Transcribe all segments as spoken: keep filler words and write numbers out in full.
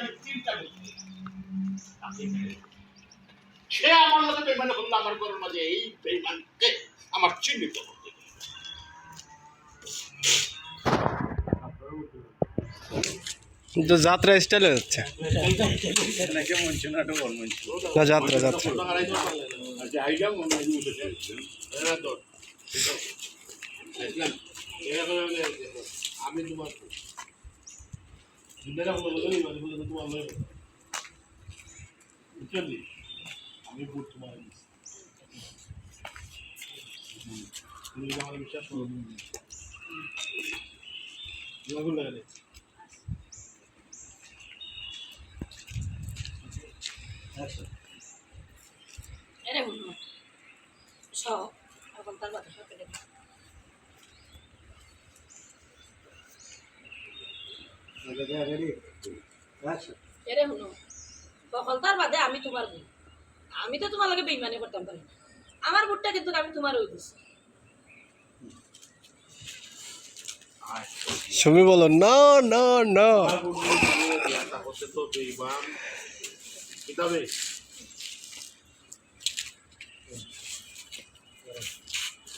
আমি তিনটা ব্যক্তি। সে আমার লগে বেইমানি করলো, আমার ঘরর মাঝে এই বেইমানকে আমার চিহ্নিত করতে। কিন্তু যাত্রা স্টাইল হচ্ছে। না, যাত্রা, যাত্রা। আচ্ছা, আইলাম, অন্য কিছু উঠে যাই। এরা তো, দেখলাম, এরা তো, আমি তোমার, দুনিয়ার কোনো বলে নেই, মানে, বলে, তোমার লগে কথা। বুঝছেন নি? আমি ভোট তোমার দিচ্ছি। হুম। তুমি যদি আমার বিশ্বাস করো, তোমার ভুল লাগে না। আচ্ছা। এরে হুনো। সব, এখন তার কথা সব কেটে দিই। আচ্ছা। এরে হুনো। হকলতার বাদে আমি তোমার বোন। আমি তো তোমার লগে বেইমানি করতাম পারি না। আমার ভোটটা কিন্তু আমি তোমার ওই দিছি। সুমি বলো, "না, না, না।" আমার ভোট নিয়ে তুমি বিয়াটা করতে তো বেইমান। কিতাবে?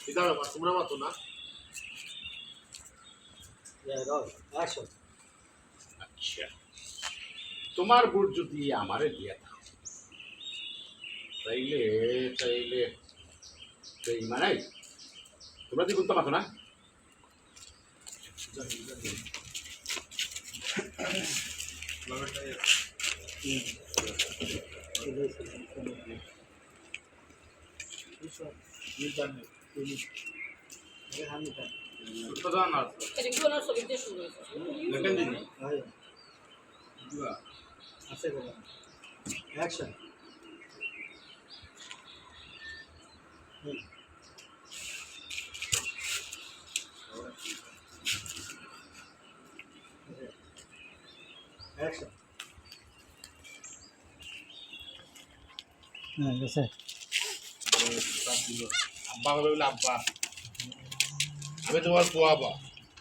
কিতাবে, তোমরা মাতো না? আচ্ছা। তোমার ভোট যদি আমারে দিয়া দাও, তাইলে, তাইলে, বেইমানাই। তোমরা কি করতে পারতো না? Action. Action. হ্যাঁ, গেছে। আব্বা হবে বলে আব্বা। আমি তোমার ফুয়া আব্বা।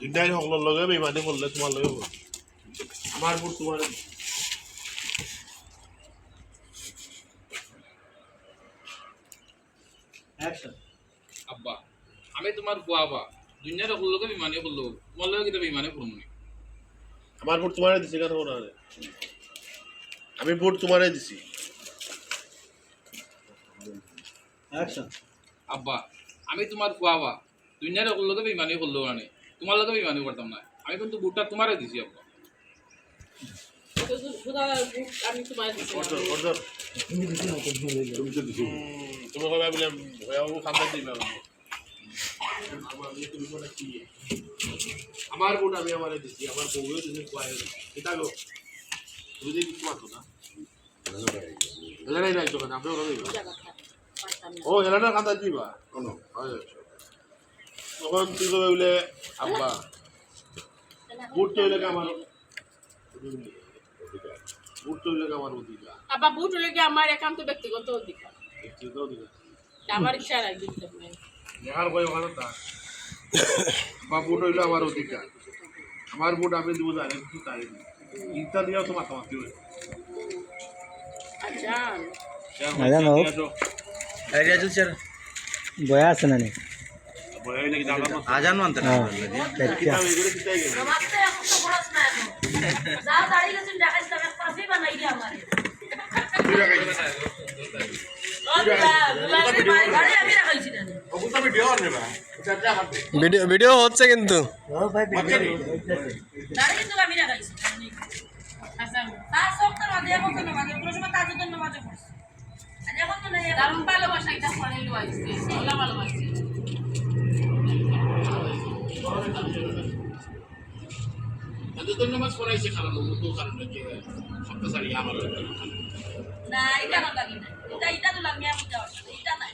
দুনিয়ার হকলর লগে বেইমানি করলে তোমার লগে হবে। আমার ভোট তোমার। Action. আব্বা, আমি তোমার ফুয়া আব্বা। দুনিয়ার হকলর লগে বেইমানি করলো, তোমার লগে কিতা বেইমানি করমু নি? আমার ভোট তোমারে দিছি, কেন ওরা? আমি ভোট তোমারে দিছি। Action. আব্বা, আমি তোমার ফুয়া আব্বা। দুনিয়ার হকলর লগে বেইমানি করলো মানে, তোমার লগে বেইমানি করতাম না। আমি কিন্তু ভোটটা তোমারে দিছি আব্বা। আমি তোমার দিছি। Order, order. তুমি তো দিছো। হুম, তুমি কইবা বলে, ভয়া বাবু খান্দা দিবা। আমার ইয়ে তুমি কোনটা কি? আমার ভোট আমি আমারে দিছি, আমার বউয়েও দিছে, ফুয়ায়ও দিছে। এটা গো। তুমি যে কিছু মাতো না। এলাকায় নাই তো, আপনি ওরা দেখবেন। ও, এলাকার খান্দা দিবা? কোনো। আচ্ছা, আচ্ছা। তখন তুই তো বলে, আব্বা, ভোট তো এলাকা আমার অধিকার। ভোট তো এলাকা আমার অধিকার। আব্বা, ভোট হইলে কি আমার একান্ত ব্যক্তিগত অধিকার? ব্যক্তিগত অধিকার। আমার ইচ্ছা নাই দিতে। দেখার কই ওখানে তা? আব্বা, ভোট হইলো আমার অধিকার। আমার ভোট আমি দিব, জানি কিছু তাই দিব। ইনশাআল্লাহ তো মাতামাতি হইল। আজান। আজান হোক। এই রিয়াজুল স্যার। বয়া আছে না নি? বয়া হইলে কি জানো না? আজান মানতে না। হ্যাঁ। আচ্ছা। আমার তো এখন তো বড় না এখন। যা দাঁড়িয়ে গেছেন, দেখাইছি, আমি কফি বানাই দিয়ে আমার। আরে, আমি রাখাইছি না। ভিডিও, ভিডিও হচ্ছে কিন্তু। ও ভাই, ভিডিও। দাঁড়িয়ে তো আমি রাখাইছি। আচ্ছা। তার সব তো মাঝে এখন তো নামাজ, কোনো সময় তার জন্য নামাজে পড়ছে। আর এখন তো নেই, এখন কারণ ভালোবাসা এটা পরে লো আইছে, আল্লাহ ভালোবাসছে। তাদের তো নামাজ পড়াইছে কারণ, অন্য কারণে যে সপ্তাহ চালিয়ে আমার না, এটা না লাগে না। এটা, এটা তো লাগে, আমি বুঝতে পারছি না। এটা না।